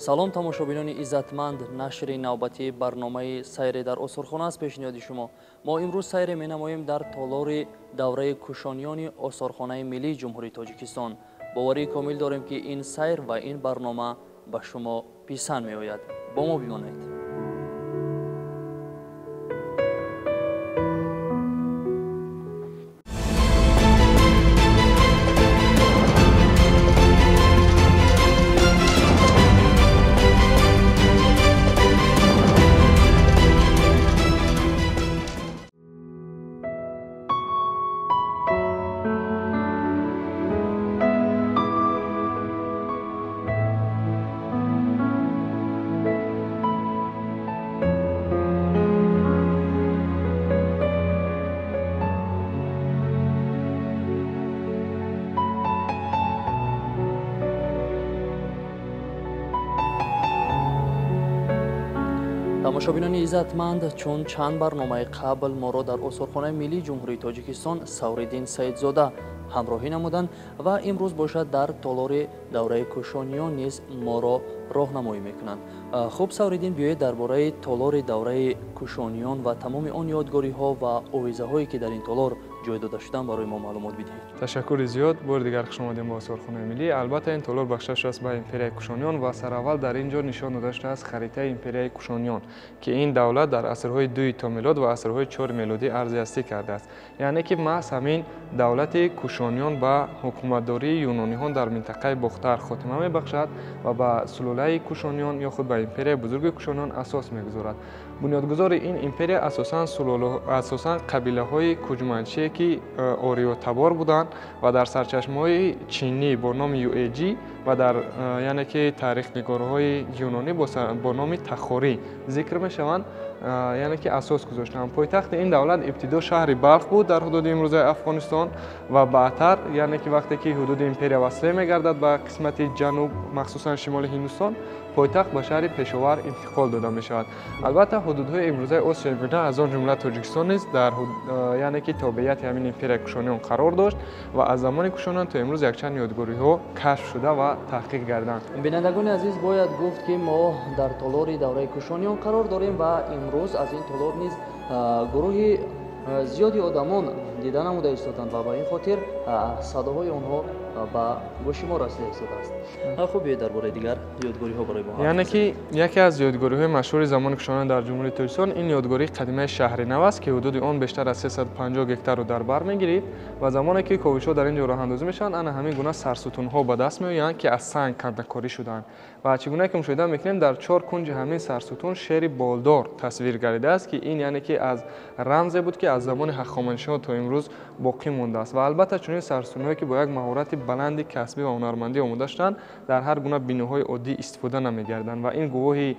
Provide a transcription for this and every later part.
Салом тамошобинони иззатманд, нашри навбатии барномаи сайре дар осорхона аст пешниҳоди шумо. Мо имрӯз сайре менамоем дар толори давраи Кушониёни Осорхонаи миллии Ҷумҳурии Тоҷикистон. Боварии комил дорем, ки ин сайр ва ин барнома ба шумо писанд меояд. Бо мо бимонед. Тамошобинони иззатманд, чун чанд барномаи қабл моро дар Осорхонаи миллии Ҷумҳурии Тоҷикистон Савриддин Саидзода ҳамроҳӣ намуданд ва имрӯз бошад дар толори давраи Кушониён низ моро роҳнамоӣ мекунанд. Хуб, Савриддин, биёед дар бораи толори давраи Кушониён ва тамоми он ёдгориҳо ва овезаҳое ки дар ин толор ҷой дода шуданд барои мо маълумот бидиҳед. Ташаккури зиёд. Бори дигар хуш омадем ба Осорхонаи миллӣ. Албатта ин толор бахшида шудааст ба империяи Кушониён ва сараввал дар ин ҷо нишон дода шудааст харитаи империяи Кушониён, ки ин давлат дар асрҳои 2 то мелод ва асрҳои 4 мелодӣ арзи ҳастӣ кардааст. Яъне ки маҳз ҳамин давлати Кушониён ба ҳукуматдории юнониҳон дар минтақаи Бохтар хотима мебахшад ва ба сулолаи Кушониён ё худ ба империяи бузурги Кушониён асос мегузорад. Бунёдгузори ин империя асосан қабилаҳои куҷманчие ки ориётабор буданд ва дар сарчашмаҳои чинӣ бо номи юэҷи ва дар яъне ки таърихнигорҳои юнонӣ бо номи тахорӣ зикр мешаванд, яъне ки асос гузоштанд. Пойтахти ин давлат ибтидо шаҳри Балх буд дар ҳудуди имрӯзаи Афғонистон ва баъдтар, яъне ки вақте ки ҳудуди империя васеъ мегардад ба қисмати ҷануб, махсусан шимоли Ҳиндустон, пойтахт ба шаҳри Пешовар интиқол дода мешавад. Албатта ҳудудҳои имрӯзаи Осиёи Миёна, аз он ҷумла Тоҷикистон низ дар яъне ки тобеияти ҳамин империяи Кушониён қарор дошт ва аз замони Кушониён то имрӯз якчанд ёдгориҳо кашф шуда ва таҳқиқ гарданд. Бинандагони азиз, бояд гуфт, ки мо дар толори давраи Кушониён қарор дорем ва имрӯз аз ин толор низ гурӯҳи зиёди одамон дида намуда истоданд ва ба ин хотир садоҳои онҳо ба гӯши мо расида истодааст. Хуб, биёед дар бораи дигар ёдгориҳо барои мо. Яъне ки яке аз ёдгориҳои машҳури замони Кушониён дар Ҷумҳурии Тоҷикистон ин ёдгории қадимаи шаҳри нав аст, ки ҳудуди он бештар аз 350 гектарро дар бар мегирифт ва замоне ки ковишҳо дар ин ҷо роҳандозӣ мешаванд, ана ҳамин гуна сарсутунҳо ба даст меоянд, ки аз санг кандакорӣ шудаанд. Ва чӣ гуна ки мушоҳида мекунем, дар чор кунҷи ҳамин сарсутун шери болдор тасвир гардидааст, ки ин яъне ки аз рамзе буд, ки аз замони ҳахоманишиён то имрӯз боқӣ мондааст. Ва албатта чунин сарсутунҳое ки бо як маҳорати баланди касбӣ ва ҳунармандӣ омода шуданд, дар ҳар гуна биноҳои оддӣ истифода намегарданд ва ин гувоҳи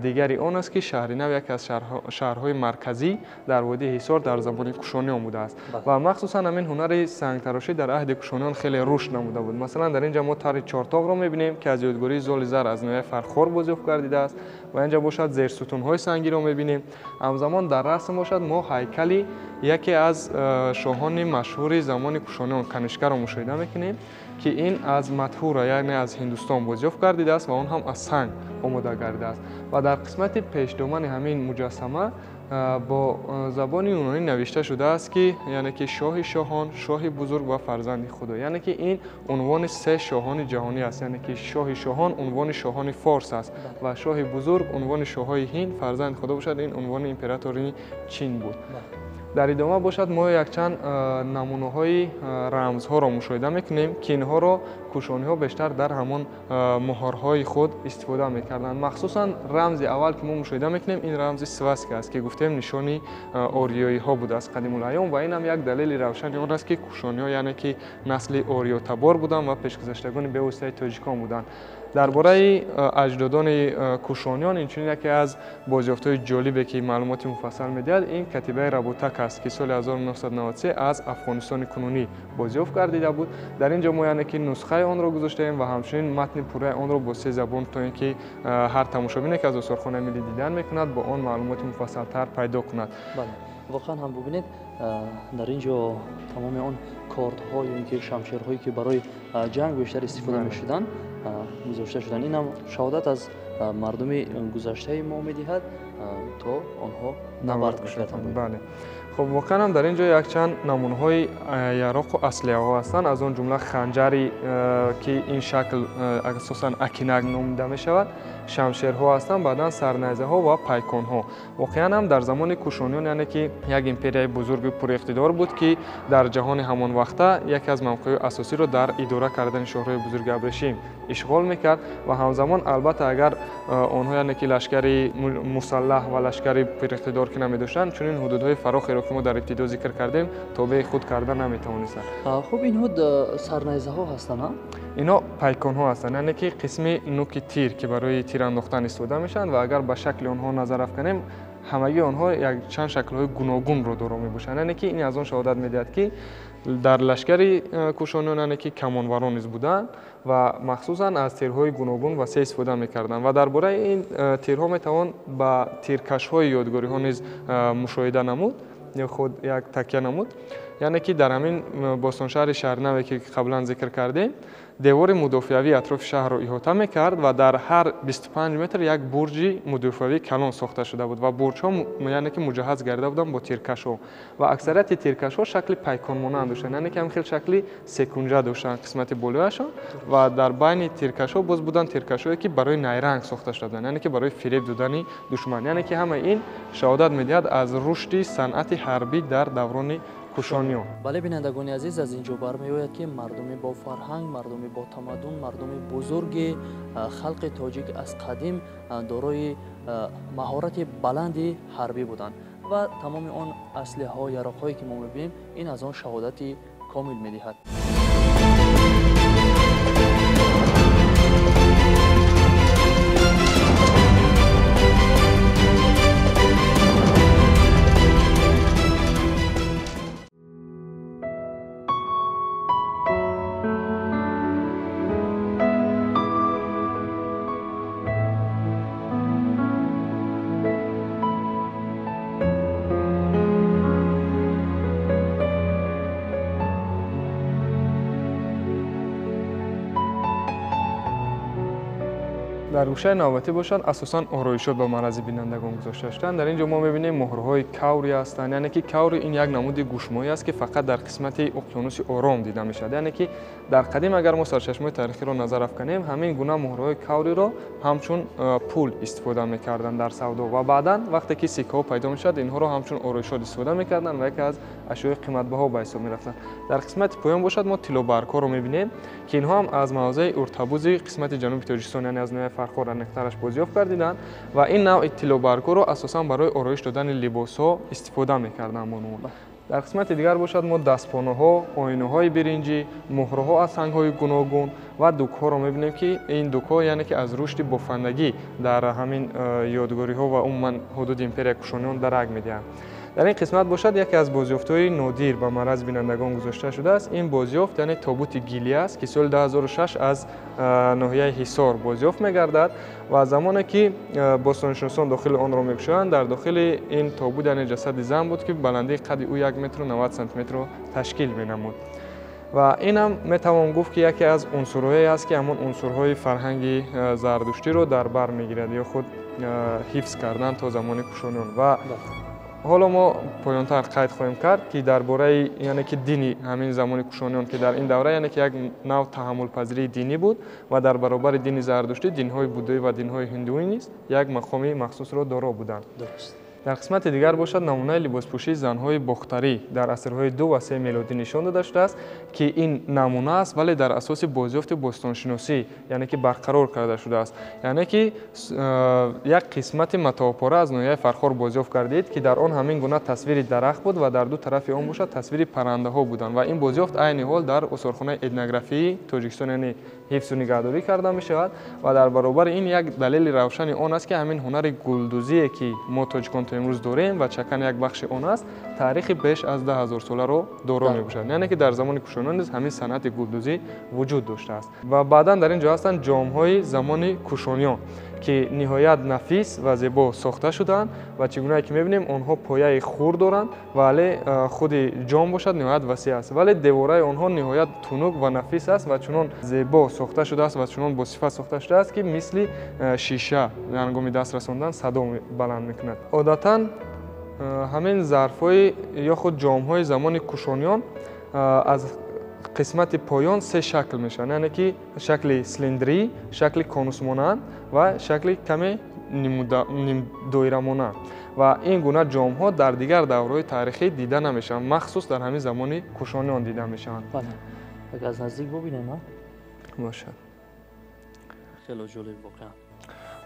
дигари он аст, ки шаҳри нав яке аз шаҳрҳои марказӣ дар водии Ҳисор дар замони Кушониён будааст. Ва махсусан ҳамин ҳунари сангтарошӣ дар аҳди Кушониён хеле рушд намуда буд. Масалан, дар ин ҷо мо тарҳи чортоқро мебинем, ки аз ёдгории золи зар аз ноҳияи Фархор бозёфт гардидааст ва ин ҷо бошад зерсутунҳои сангиро мебинем. Ҳамзамон дар расм бошад мо ҳайкали яке аз шоҳони машҳури замони Кушониён Канишкаро мушоҳида мекунем, ки ин аз Матҳура, яъне аз Ҳиндустон бозёфт гардидааст ва он ҳам аз санг омода гардидааст. Ва дар қисмати пешдомани ҳамин муҷассама бо забони юнонӣ навишта шудааст, ки яъне ки шоҳи шоҳон, шоҳи бузург ва фарзанди Худо. Яъне ки ин унвони се шоҳони ҷаҳонӣ аст. Яъне ки шоҳи шоҳон унвони шоҳони форс аст ва шоҳи бузург унвони шоҳҳои ҳинд, фарзанди Худо бошад ин унвони императори Чин буд. Дар идома бошад мо якчанд намунаҳои рамзҳоро мушоҳида мекунем, ки инҳоро кушониҳо бештар дар ҳамон муҳорҳои худ истифода мекарданд. Махсусан рамзи аввал ки мо мушоҳида мекунем, ин рамзи свастика аст, ки гуфтем нишони ориёиҳо будааст қадимулайём ва ин ҳам як далели равшани он аст, ки кушониҳо яъне ки насли ориётабор буданд ва пешгузаштагони бевоситаи тоҷикон буданд. Дар бораи аҷдодони кушониён инчунин яке аз бозёфтҳои ҷолибе ки маълумоти муфассал медиҳад, ин катибаи Работак аст, ки соли 1993 аз Афғонистони кунунӣ бозёфт гардида буд. Дар ин ҷо мо яъне ки нусхаи онро гузоштаем ва ҳамчунин матни пурраи онро бо се забон, то ин ки ҳар тамошобине ки аз осорхонаи миллӣ дидан мекунад, бо он маълумоти муфассалтар пайдо кунад. Воқеан ҳам бубинед, дар ин ҷо тамоми он кордҳо ё ин ки шамшерҳое ки барои ҷанг бештар истифода мешуданд гузошта шуданд. Ин ҳам шаҳодат аз мардуми гузаштаи мо медиҳад, то онҳо набард мекарданд. Бале. Хуб, воқеан ҳам дар ин ҷо якчанд намунаҳои яроқу аслиҳаҳо ҳастанд, аз он ҷумла ханҷари, ки ин шакл асосан акинак номида мешавад, шамшерҳо ҳастанд, баъдан сарнайзаҳо ва пайконҳо. Воқеан ҳам дар замони кушониён, яъне ки як империяи бузурги пурэқтидор буд, ки дар ҷаҳони ҳамон вақта яке аз мавқеъҳои асосиро дар идора кардани шоҳрои бузурги абрешим ишғол мекард ва ҳамзамон албатта агар онҳо, яъне ки лашкари мусаллаҳ ва лашкари пурэқтидор ки намедоштанд, чунин ҳудудҳои фарохеро ки мо дар ибтидо зикр кардем, тобеи худ карда наметавонистанд. Хуб, инҳо сарнайзаҳо ҳастанд, ҳа? Инҳо пайконҳо ҳастанд, яъне ки қисми нуки тир, ки барои тир андохтан истифода мешаванд ва агар ба шакли онҳо назар афканем, ҳамагии онҳо якчанд шаклҳои гуногунро доро мебошанд. Яъне ки ин аз он шаҳодат медиҳад, ки дар лашкари кушониён, яъне ки камонварон низ буданд ва махсусан аз тирҳои гуногун васеъ истифода мекарданд. Ва дар бораи ин тирҳо метавон ба тиркашҳои ёдгориҳо низ мушоҳида намуд ё худ як такя намуд. Яъне ки дар ҳамин бостоншаҳри Шаҳринаве, ки қаблан зикр кардем, девори мудофиавӣ атрофи шаҳрро иҳота мекард ва дар ҳар 25 метр як бурҷи мудофиавии калон сохта шуда буд ва бурҷҳо, яъне ки муҷаҳҳаз гардида буданд бо тиркашҳо ва аксарияти тиркашҳо шакли пайконмонанд доштанд, яъне ки ҳам хел шакли секунҷа доштанд қисмати болояшон ва дар байни тиркашҳо боз буданд тиркашҳое, ки барои найранг сохта шуда буданд, яъне ки барои фиреб додани душман. Яъне ки ҳамаи ин шаҳодат медиҳад аз рушди санъати ҳарбӣ дар даврони кушониён. Бале, бинандагони азиз, аз ин ҷо бармеояд, ки мардуми бо фарҳанг, мардуми бо тамаддун, мардуми бузурги халқи тоҷик аз қадим дорои маҳорати баланди ҳарбӣ буданд ва тамоми он аслиҳаҳо, яроқҳое ки мо мебинем, ин аз он шаҳодати комил медиҳад. Дар гӯшаи навбатӣ бошанд, асосан ороишот ба маррази бинандагон гузошта шуданд. Дар ин ҷо мо мебинем муҳрҳои каври ҳастанд, яъне ки каври ин як намуди гӯшмоҳӣ аст, ки фақат дар қисмати уқёнуси Ором дида мешавад. Яъне ки дар қадим агар мо сарчашмаи таърихиро назар афканем, ҳамин гуна муҳрҳои кавриро ҳамчун пул истифода мекарданд дар савдо ва баъдан вақте ки сиккаҳо пайдо мешавад, инҳоро ҳамчун ороишот истифода мекарданд ва яке аз ашёи қиматбаҳо ба ҳисоб мерафтанд. Дар қисмати поён бошад, мо тиллобаргҳоро мебинем, ки инҳо ҳам аз мавзеи Уртабузи қисмати ҷануби Тоҷикистон, яъне аз ноҳияи Фархор аниқтараш бозёфт гардиданд ва ин навъи тиллобаргҳоро асосан барои ороиш додани либосҳо истифода мекарданд бонувон. Дар қисмати дигар бошад, мо дастпонаҳо, оинаҳои биринҷӣ, муҳраҳо аз сангҳои гуногун ва дукҳоро мебинем, ки ин дукҳо, яъне ки аз рушди бофандагӣ дар ҳамин ёдгориҳо ва умуман ҳудуди империяи кушониён дарак медиҳанд. Дар ин қисмат бошад, яке аз бозёфтҳои нодир ба марраз бинандагон гузошта шудааст. Ин бозёфт, яъне тобути гилӣ аст, ки соли 2006 аз ноҳияи Ҳисор бозёфт мегардад ва замоне ки бостоншиносон дохили онро мекушоянд, дар дохили ин тобут, яъне ҷасади зан буд, ки баландии қади ӯ 1 метру 90 сантиметрро ташкил менамуд. Ва инам метавон гуфт, ки яке аз унсурҳое аст, ки ҳамон унсурҳои фарҳанги зардуштиро дар бар мегирад ё худ ҳифз кардан то замони кушониён. Ва ҳоло мо поёнтар қайд хоҳем кард, ки дар бораи, яъне ки дини ҳамин замони кушониён, ки дар ин давра, яъне ки як нав таҳаммулпазирии динӣ буд ва дар баробари дини зардуштӣ динҳои буддоӣ ва динҳои ҳиндуӣ низ як мақоми махсусро доро буданд. Дар қисмати дигар бошад, намунаи либоспӯшии занҳои бохтарӣ дар асрҳои 2 ва 3 мелодӣ нишон дода шудааст, ки ин намуна аст, вале дар асоси бозёфти бостоншиносӣ, яъне ки барқарор карда шудааст. Яъне ки як қисмати матоъпора аз ноҳияи Фархор бозёфт гардид, ки дар он ҳамин гуна тасвири дарахт буд ва дар ду тарафи он бошад тасвири паррандаҳо буданд ва ин бозёфт айни ҳол дар осорхонаи этнографии Тоҷикистон, яъне ҳифзу нигаҳдорӣ карда мешавад ва дар баробари ин як далели равшани он аст, ки ҳамин ҳунари гулдӯзие, ки мо тоҷикон то имрӯз дорем ва чакан як бахши он аст, Таърихи беш аз 10 000 соларо доро мебошад. Яъне ки дар замони кушониён низ ҳамин санъати гулдӯзӣ вуҷуд доштааст. Ва баъдан дар ин ҷо ҳастанд ҷомҳои замони кушониён, ки ниҳоят нафис ва зебо сохта шудаанд ва чӣ гунае ки мебинем, онҳо пояи хурд доранд, вале худи ҷом бошад ниҳоят васеъ аст, вале девораи онҳо ниҳоят тунук ва нафис аст ва чунон зебо сохта шудааст ва чунон босифат сохта шудааст, ки мисли шиша ҳангоми даст расондан садо баланд мекунад. Одатан ҳамин зарфҳои ё худ ҷомҳои замони кушониён аз қисмати поён се шакл мешаванд, яъне ки шакли силиндрӣ, шакли конусмонанд ва шакли каме нимдоирамонанд. Ва ин гуна ҷомҳо дар дигар давраҳои таърихӣ дида намешаванд, махсус дар ҳамин замони кушониён дида мешаванд. Агар аз наздик бубинем. Бошад. Хеле ҷолиб воқеан.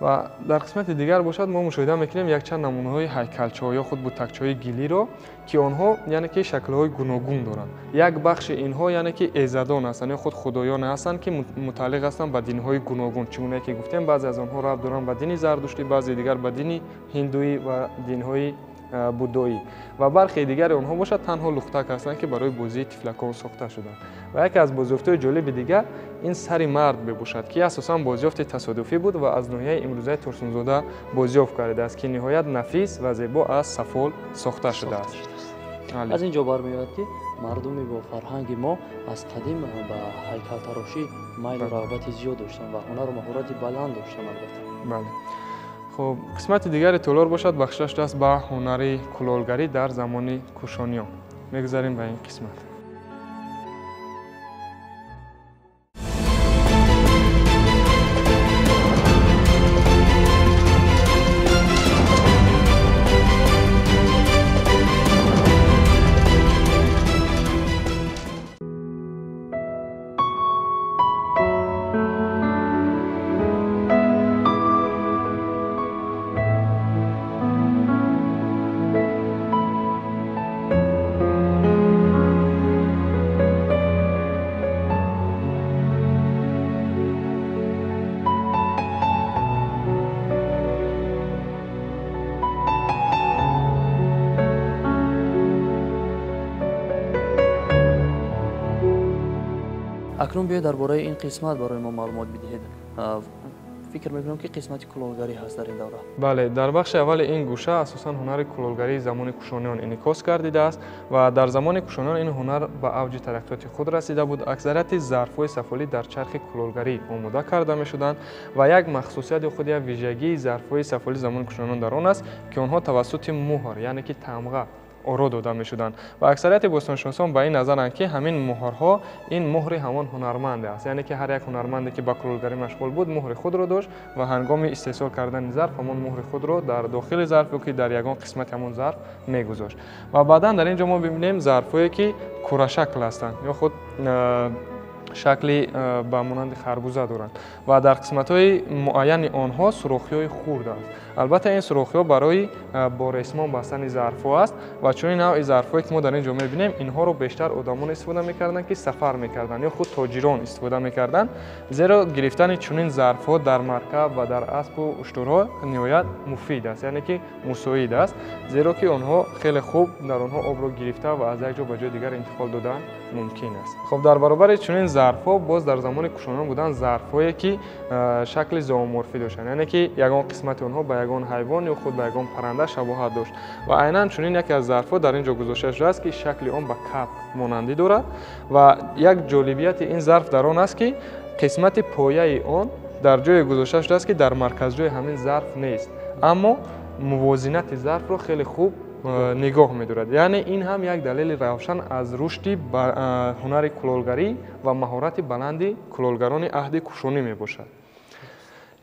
Ва дар қисмати дигар бошад, мо мушоҳида мекунем якчанд намунаҳои ҳайкалчаҳо ё худ бутакчаҳои гилиро, ки онҳо яъне ки шаклҳои гуногун доранд. Як бахши инҳо яъне ки эзадон ҳастанд ё худ худоёне ҳастанд, ки мутааллиқ ҳастанд ба динҳои гуногун. Чӣ гунае ки гуфтем, баъзе аз онҳо рабт доранд ба дини зардуштӣ, баъзе дигар ба дини ҳиндуӣ ва динҳои буддоӣ, ва бархе дигари онҳо бошад танҳо лухтак ҳастанд, ки барои бозии тифлакон сохта шуданд. Ва яке аз бозёфтҳои ҷолиби дигар ин сари мард мебошад, ки асосан бозёфти тасодуфӣ буд ва аз ноҳияи имрӯзаи Турсунзода бозёфт кардааст, ки ниҳоят нафис ва зебо аз сафол сохта шудааст. Аз ин ҷо бармеояд, ки мардуми бо фарҳанги мо аз қадим ба ҳайкалтарошӣ майлу рағбати зиёд доштанд ва ҳунару маҳорати баланд доштанд, албатта. Бале. Хуб, қисмати дигари толор бошад бахшида шудааст ба ҳунари кулолгарӣ дар замони кушониён. Мегузарем ба ин қисмат. Акнун биёед, дар бораи ин қисмат барои мо маълумот бидиҳед. Фикр мекунам, ки қисмати кулолгарӣ ҳаст дар ин давра. Бале, дар бахши аввали ин гӯша асосан ҳунари кулолгарии замони кушониён инъикос гардидааст ва дар замони кушониён ин ҳунар ба авҷи тараққиёти худ расида буд. Аксарияти зарфҳои сафолӣ дар чархи кулолгарӣ омода карда мешуданд ва як махсусияти худ, як вижагии зарфҳои сафолии замони кушониён дар он аст, ки онҳо тавассути муҳр, яъне ки тамға оро дода мешуданд. Ва аксарияти бостоншиносон ба ин назаранд, ки ҳамин муҳрҳо ин муҳри ҳамон ҳунарманде аст, яъне ки ҳар як ҳунарманде, ки ба кулолгарӣ машғул буд, муҳри худро дошт ва ҳангоми истеҳсол кардани зарф ҳамон муҳри худро дар дохили зарф ё ки дар ягон қисмати ҳамон зарф мегузошт. Ва баъдан дар ин ҷо мо бибинем зарфҳое, ки курашакл ҳастанд ё худ шакли ба монанди харбуза доранд ва дар қисматҳои муайяни онҳо сурохиҳои хурд аст. Албатта, ин сурохиҳо барои бо ресмон бастани зарфҳо аст. Ва чунин навъи зарфҳое, ки мо дар ин ҷо мебинем, инҳоро бештар одамон истифода мекарданд, ки сафар мекарданд, ё худ тоҷирон истифода мекарданд, зеро гирифтани чунин зарфҳо дар маркаб ва дар аспу уштурҳо ниҳоят муфид аст, яъне ки мусоид аст, зеро ки онҳо хеле хуб дар онҳо обро гирифта ва аз як ҷо ба ҷои дигар интиқол додан мумкин аст. Хуб, дар баробари чунин зарфҳо боз дар замони кушониён буданд зарфҳое, ки шакли зооморфӣ доштанд, яъне ки ягон қисмати онҳо ба ягон ҳайвон ё худ ба ягон парранда шабоҳат дошт. Ва айнан чунин яке аз зарфҳо дар ин ҷо гузошта шудааст, ки шакли он ба кабк монандӣ дорад. Ва як ҷолибияти ин зарф дар он аст, ки қисмати пояи он дар ҷое гузошта шудааст, ки дар марказҷои ҳамин зарф нест, аммо мувозинати зарфро хеле хуб нигоҳ медорад. Яъне ин ҳам як далели равшан аз рушди ҳунари кулолгарӣ ва маҳорати баланди кулолгарони аҳди кушонӣ мебошад.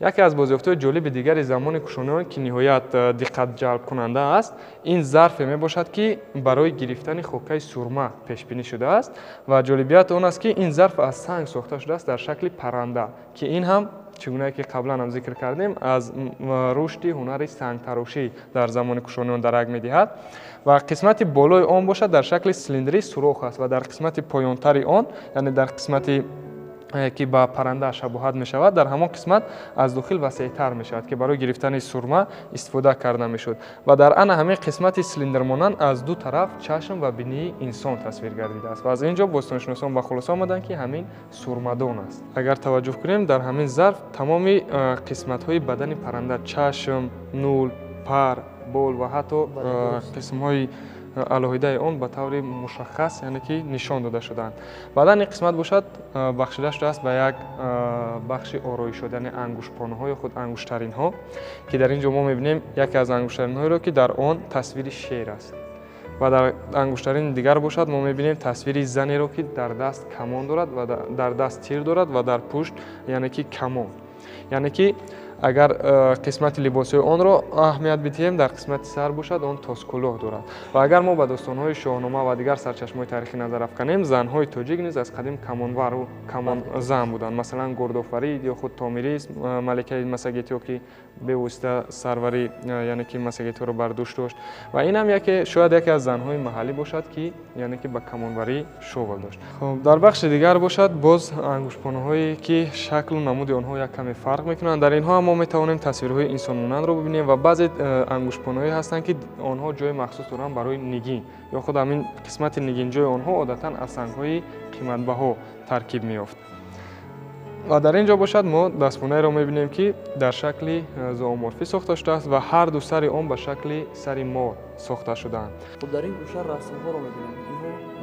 Яке аз бозёфтҳои ҷолиби дигари замони кушониён, ки ниҳоят диққатҷалбкунанда аст, ин зарфе мебошад, ки барои гирифтани хокаи сурма пешбинӣ шудааст. Ва ҷолибият он аст, ки ин зарф аз санг сохта шудааст дар шакли парранда, ки ин ҳам, чӣ гунае ки қаблан ҳам зикр кардем, аз рушди ҳунари сангтарошӣ дар замони кушониён дарак медиҳад. Ва қисмати болои он бошад дар шакли силиндрӣ сурох аст ва дар қисмати поёнтари он, яъне дар қисмати ки ба парранда шабоҳат мешавад, дар ҳамон қисмат аз дохил васеътар мешавад, ки барои гирифтани сурма истифода карда мешуд. Ва дар ана ҳамин қисмати силиндрмонанд аз ду тараф чашм ва бинии инсон тасвир гардидааст. Ва аз ин ҷо бостоншиносон ба хулоса омаданд, ки ҳамин сурмадон аст. Агар таваҷҷӯҳ кунем, дар ҳамин зарф тамоми қисматҳои бадани парранда, чашм, нул, пар, бол ва ҳатто қисмҳои алоҳидаи он ба таври мушаххас, яъне ки нишон дода шудаанд. Баъдан ин қисмат бошад бахшида шудааст ба як бахши ороишот, яъне ангуштпонаҳо ё худ ангуштаринҳо, ки дар ин ҷо мо мебинем яке аз ангуштаринҳоеро, ки дар он тасвири шер аст. Ва дар ангуштарини дигар бошад мо мебинем тасвири занеро, ки дар даст камон дорад ва дар даст тир дорад ва дар пушт, яъне ки камон. Яъне ки агар қисмати либосҳои онро аҳамият бидиҳем, дар қисмати сар бошад он тоскулоҳ дорад. Ва агар мо ба достонҳои Шоҳнома ва дигар сарчашмаҳои таърихӣ назар афканем, занҳои тоҷик низ аз қадим камонвару камонзан буданд. Масалан, Гурдофарид ё худ Томирис, маликаи массагетиҳо, ки бевосита сарвари, яъне ки массагетиҳоро бар дӯш дошт. Ва ин ҳам шояд яке аз занҳои маҳаллӣ бошад, ки яъне ки ба камонварӣ шуғл дошт. Хоб, дар бахши дигар бошад боз ангуштпонаҳое, ки шаклу намуди онҳо як каме фарқ мекунанд. Дар инҳо мо метавонем тасвирҳои инсонмонандро бибинем ва баъзе ангуштпонаҳое ҳастанд, ки онҳо ҷои махсус доранд барои нигин, ё худ ҳамин қисмати нигинҷои онҳо одатан аз сангҳои қиматбаҳо таркиб меёфт. Ва дар ин ҷо бошад мо дастпонаеро мебинем, ки дар шакли зооморфӣ сохта шудааст ва ҳар ду сари он ба шакли сари мор сохта шудаанд. Хуб, дар ин гӯша расмҳоро мебинем.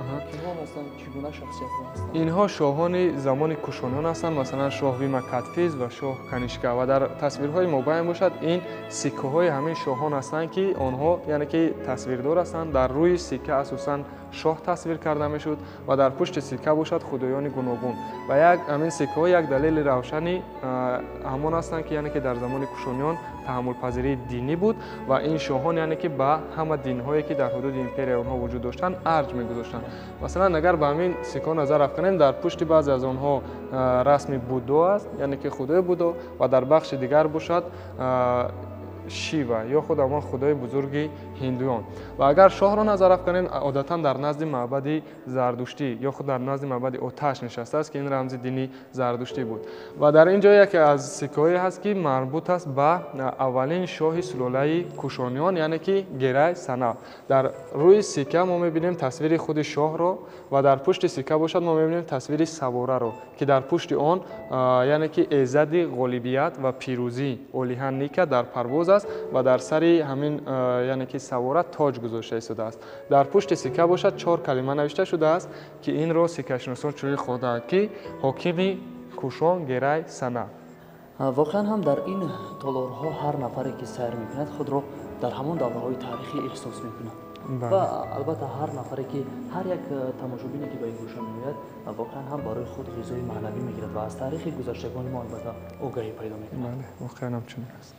Инҳо киҳо ҳастанд? Чӣ гуна шахсиятҳо ҳастанд? Инҳо шоҳони замони кушониён ҳастанд, масалан шоҳ Вима Кадфиз ва шоҳ Канишка. Ва дар тасвирҳои мобайн бошад ин сиккаҳои ҳамин шоҳон ҳастанд, ки онҳо яъне ки тасвирдор ҳастанд. Дар рӯи сикка асосан шоҳ тасвир карда мешуд ва дар пушти сикка бошад худоёни гуногун. Ва як ҳамин сиккаҳо як далели равшани ҳамон ҳастанд, ки яъне ки дар замони кушониён таҳаммулпазирии динӣ буд ва ин шоҳон яъне ки ба ҳама динҳое, ки дар ҳудуди империяи онҳо вуҷуд доштанд, арҷ мегузоштанд. Масалан, агар ба ҳамин сиккаҳо назар афканем, дар пушти баъзе аз онҳо расми Буддо аст, яъне ки худои Буддо, ва дар бахши дигар бошад Шива ё худ ҳамон худои бузурги ҳиндуён. Ва агар шоҳро назар афканем, одатан дар назди маъбади зардуштӣ ё худ дар назди маъбади оташ нишастааст, ки ин рамзи дини зардуштӣ буд. Ва дар ин ҷо яке аз сиккаҳое ҳаст, ки марбут аст ба аввалин шоҳи сулолаи кушониён, яъне ки Герай Санав. Дар рӯи сикка мо мебинем тасвири худи шоҳро ва дар пушти сикка бошад мо мебинем тасвири савораро, ки дар пушти он яъне ки эзади ғолибият ва пирӯзӣ олиҳа Ника дар парвоз аст ва дар сари ҳамин яъне ки савора тоҷ гузошта истодааст. Дар пушти сикка бошад 4 калима навишта шудааст, ки инро сиккашиносон чунин хондаанд, ки ҳокими Кушон Герай Санав. Воқеан ҳам дар ин толорҳо ҳар нафаре, ки сайр мекунад, худро дар ҳамон давраҳои таърихӣ эҳсос мекунад. Ва албатта ҳар нафаре, ки ҳар як тамошобине, ки ба ин гӯша меояд, воқеан ҳам барои худ ғизои маънавӣ мегирад ва аз таърихи гузаштагони мо албатта огаҳӣ пайдо мекунад. Бале, воқеан ҳам чунин аст.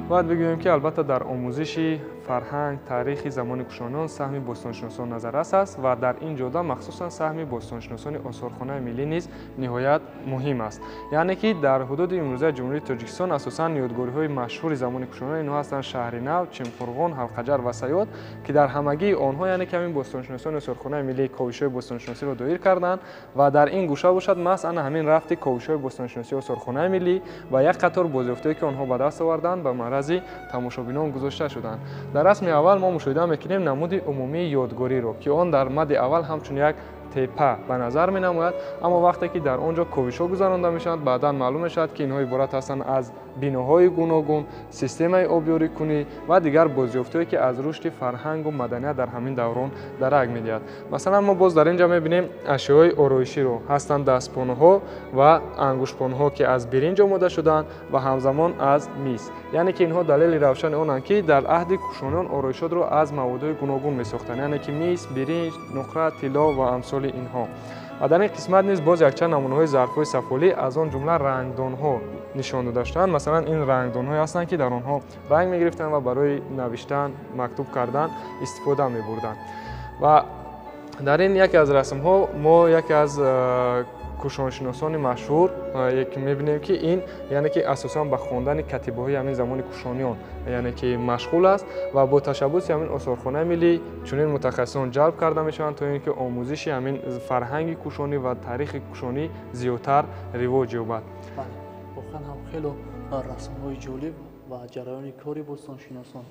Бояд бигӯем, ки албатта дар омӯзиши фарҳанг, таърихи замони кушониён саҳми бостоншиносон назаррас аст ва дар ин ҷода махсусан саҳми бостоншиносони осорхонаи миллӣ низ ниҳоят муҳим аст. Яъне ки дар ҳудуди имрӯзаи Ҷумҳурии Тоҷикистон асосан ёдгориҳои машҳури замони кушониён инҳо ҳастанд: Шаҳри Нав, Чимқурғон, Ҳалқаҷар ва Сайёд, ки дар ҳамагии онҳо яъне ки ҳамин бостоншиносони осорхонаи миллӣ ковишҳои бостоншиносиро доир карданд ва дар ин гӯша бошад маҳз ана ҳамин рафти ковишҳои бостоншиносии осорхонаи миллӣ ва як қатор бозёфтҳое, ки онҳо ба даст оварданд, ба маърази тамошобинон гузошта шуданд. Дар расми аввал мо мушоҳида мекунем намуди умумии ёдгориро, ки он дар мади аввал ҳамчун як тепа ба назар менамояд, аммо вақте ки дар он ҷо ковишҳо гузаронда мешаванд, баъдан маълум мешавад, ки инҳо иборат ҳастанд аз биноҳои гуногун, системаи обёрикунӣ ва дигар бозёфтҳое, ки аз рушди фарҳангу маданият дар ҳамин даврон дарак медиҳад. Масалан, мо боз дар ин ҷо мебинем ашёҳои ороиширо. Ҳастанд дастпонҳо ва ангуштпонҳо, ки аз биринҷ омода шудаанд ва ҳамзамон аз мис. Яъне ки инҳо далели равшани онанд, ки дар аҳди кушониён ороишотро аз маводҳои гуногун месохтанд, яъне ки мис, биринҷ, нуқра, тилло ва амсоли инҳо. Ва дар ин қисмат низ боз якчанд намунаҳои зарфҳои сафолӣ, аз он ҷумла рангдонҳо нишон дода шудаанд. Масалан, ин рангдонҳое ҳастанд, ки дар онҳо ранг мегирифтанд ва барои навиштан, мактуб кардан истифода мебурданд. Ва дар ин яке аз расмҳо мо яке аз кушоншиносони машҳур мебинем, ки ин яъне ки асосан ба хондани катибаҳои ҳамин замони кушониён яъне ки машғул аст ва бо ташаббуси ҳамин осорхонаи миллӣ чунин мутахассисон ҷалб карда мешаванд, то ин ки омӯзиши ҳамин фарҳанги кушонӣ ва таърихи кушонӣ зиёдтар ривоҷ ёбад. Воқеан ҳам хело расмҳои ҷолиб ва ҷараёни кори бостоншиносон.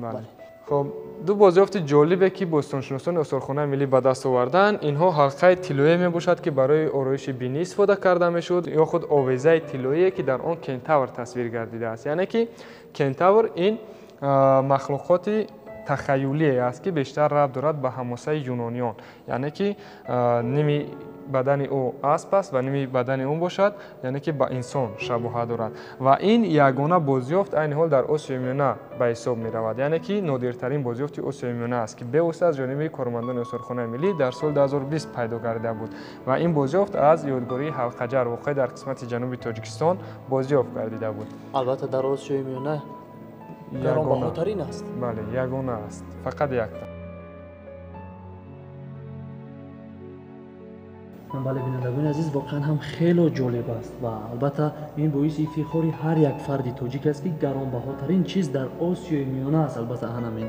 Бале. Хоб, ду бозёфти ҷолибе, ки бостоншиносони осорхонаи миллӣ ба даст оварданд, инҳо ҳалқаи тиллоие мебошад, ки барои ороиши бинӣ истифода карда мешуд, ё худ овезаи тиллоие, ки дар он кентавр тасвир гардидааст. Яъне ки кентавр ин махлуқоти тахаюлие аст, ки бештар рабт дорад ба ҳамосаи юнониён. Яъне ки ними бадани ӯ асп аст ва ними бадани ӯ бошад, яъне ки ба инсон шабоҳат дорад. Ва ин ягона бозёфт айни ҳол дар Осиёи Миёна ба ҳисоб меравад, яъне ки нодиртарин бозёфти Осиёи Миёна аст, ки бевосита аз ҷониби кормандони осорхонаи миллӣ дар соли 2020 пайдо гардида буд. Ва ин бозёфт аз ёдгории Ҳалқаҷар, воқеъ дар қисмати ҷануби Тоҷикистон, бозёфт гардида буд. Албатта, дар Осиёи Миёна гаронбаҳотарин аст. Бале, ягона аст, фақат якта. Бале, бинандагони азиз, воқеан ҳам хело ҷолиб аст ва албатта ин боиси ифтихори ҳар як фарди тоҷик аст, ки гаронбаҳотарин чиз дар Осиёи Миёна аст, албатта ҳамин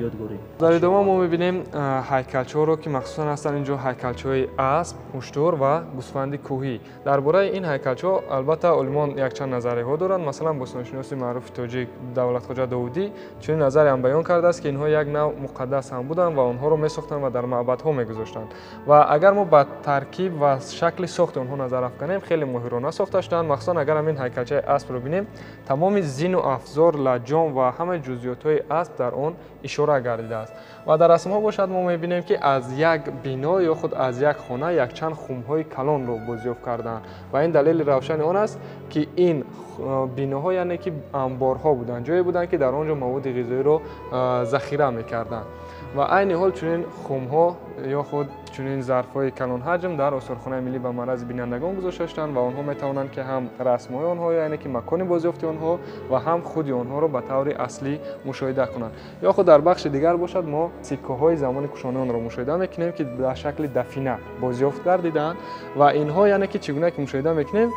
ёдгорӣ. Дар идома мо мебинем ҳайкалчаҳоро, ки махсусан ҳастанд инҷо ҳайкалчаҳои асп, уштур ва гӯсфанди кӯҳӣ. Дар бораи ин ҳайкалчаҳо албатта олимон якчанд назарияҳо доранд. Масалан, бостоншиноси маъруфи тоҷик Давлатхоҷа Довудӣ чунин назариям баён кардааст, ки инҳо як нав муқаддас ҳам буданд ва онҳоро месохтанд ва дар маъбадҳо мегузоштанд. Ва агар мо ба таркиб ва шакли сохти онҳо назар афканем, хеле моҳирона сохта шуданд. Махсусан агар ҳамин ҳайкалчаи аспро бинем, тамоми зину афзор, лаҷом ва ҳамаи ҷузъиётҳои асп дар он ишора гардидааст. Ва дар расмҳо бошад мо мебинем, ки аз як бино ё худ аз як хона якчанд хумҳои калонро бозёфт карданд. Ва ин далели равшани он аст, ки ин биноҳо яъне ки амборҳо буданд, ҷое буданд, ки дар он ҷо маводи ғизоиро захира мекарданд. Ва айни ҳол чунин хумҳо ё худ чунин зарфҳои калонҳаҷм дар осорхонаи миллӣ ба маррази бинандагон гузошта шуданд ва онҳо метавонанд, ки ҳам расмҳои онҳо, яъне ки макони бозёфти онҳо ва ҳам худи онҳоро ба таври аслӣ мушоҳида кунанд. Ё худ дар бахши дигар бошад мо сиккаҳои замони кушониёнро мушоҳида мекунем, ки дар шакли дафина бозёфт гардидаанд ва инҳо яъне ки чӣ гуна ки мушоҳида мекунем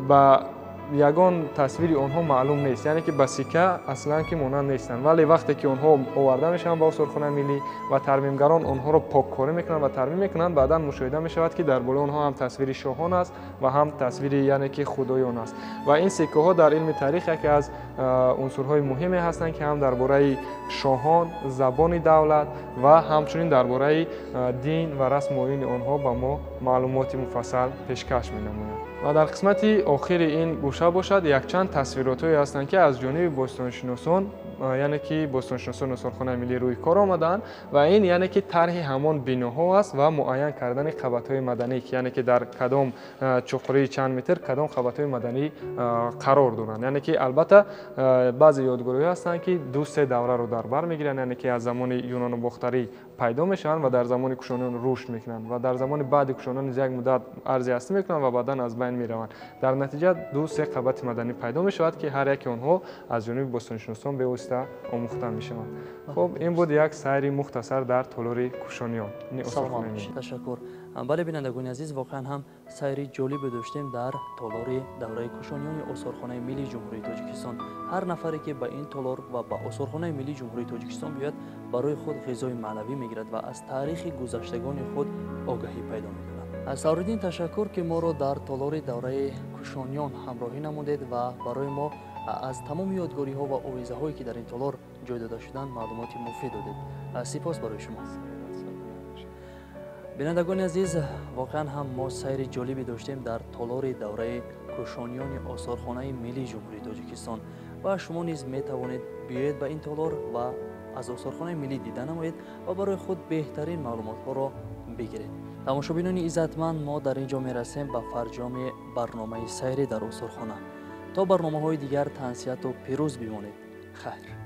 ба ягон тасвири онҳо маълум нест, яъне ки ба сикка аслан ки монанд нестанд. Вале вақте ки онҳо оварда мешаванд ба осорхонаи миллӣ ва тармимгарон онҳоро поккорӣ мекунанд ва тармим мекунанд, баъдан мушоҳида мешавад, ки дар болои онҳо ҳам тасвири шоҳон аст ва ҳам тасвири яъне ки худоён аст. Ва ин сиккаҳо дар илми таърих яке аз унсурҳои муҳиме ҳастанд, ки ҳам дар бораи шоҳон, забони давлат ва ҳамчунин дар бораи дин ва расму оини онҳо ба мо маълумоти муфассал пешкаш менамояд. Ва дар қисмати охири ин гӯша бошад якчанд тасвиротҳое ҳастанд, ки аз ҷониби бостоншиносон, яъне ки бостоншиносони осорхонаи миллӣ рӯи кор омадаанд ва ин яъне ки тарҳи ҳамон биноҳо аст ва муайян кардани қабатҳои маданӣ, ки яъне ки дар кадом чуқурии чанд метр кадом қабатҳои маданӣ қарор доранд. Яъне ки албатта баъзе ёдгориҳо ҳастанд, ки ду-се давраро дар бар мегиранд, яъне ки аз замони юнону бохтарӣ пайдо мешаванд ва дар замони кушониён рушд мекунанд ва дар замони баъди кушониён низ як муддат арзи ҳастӣ мекунанд ва баъдан аз байн мераванд. Дар натиҷа ду-се қабати маданӣ пайдо мешавад, ки ҳар яке онҳо аз ҷониби бостоншиносон бевосита омӯхта мешаванд. Хуб, ин буд як сайри мухтасар дар толори кушониён. Ташаккур. Бале, бинандагони азиз, воқеан ҳам сайри ҷолибе доштем дар толори давраи кушониёни осорхонаи миллии Ҷумҳурии Тоҷикистон. Ҳар нафаре, ки ба ин толор ва ба осорхонаи миллии Ҷумҳурии Тоҷикистон биёяд, барои худ ғизои маънавӣ мегирад ва аз таърихи гузаштагони худ огаҳӣ пайдо мекунад. Савриддин, ташаккур, ки моро дар толори давраи кушониён ҳамроҳӣ намудед ва барои мо аз тамоми ёдгориҳо ва овезаҳое, ки дар ин толор ҷой дода шуданд, маълумоти муфид додед. Сипос барои шумо. Бинандагони азиз, воқеан ҳам мо сайри ҷолибе доштем дар толори давраи Кушониёни осорхонаи миллии Ҷумҳурии Тоҷикистон. Ва шумо низ метавонед биёед ба ин толор ва аз осорхонаи миллӣ дида намоед ва барои худ беҳтарин маълумотҳоро бигиред. Тамошобинони иззатманд, мо дар ин ҷо мерасем ба фарҷоми барномаи сайрӣ дар осорхона. То барномаҳои дигар тансиҳату пирӯз бимонед. Хайр.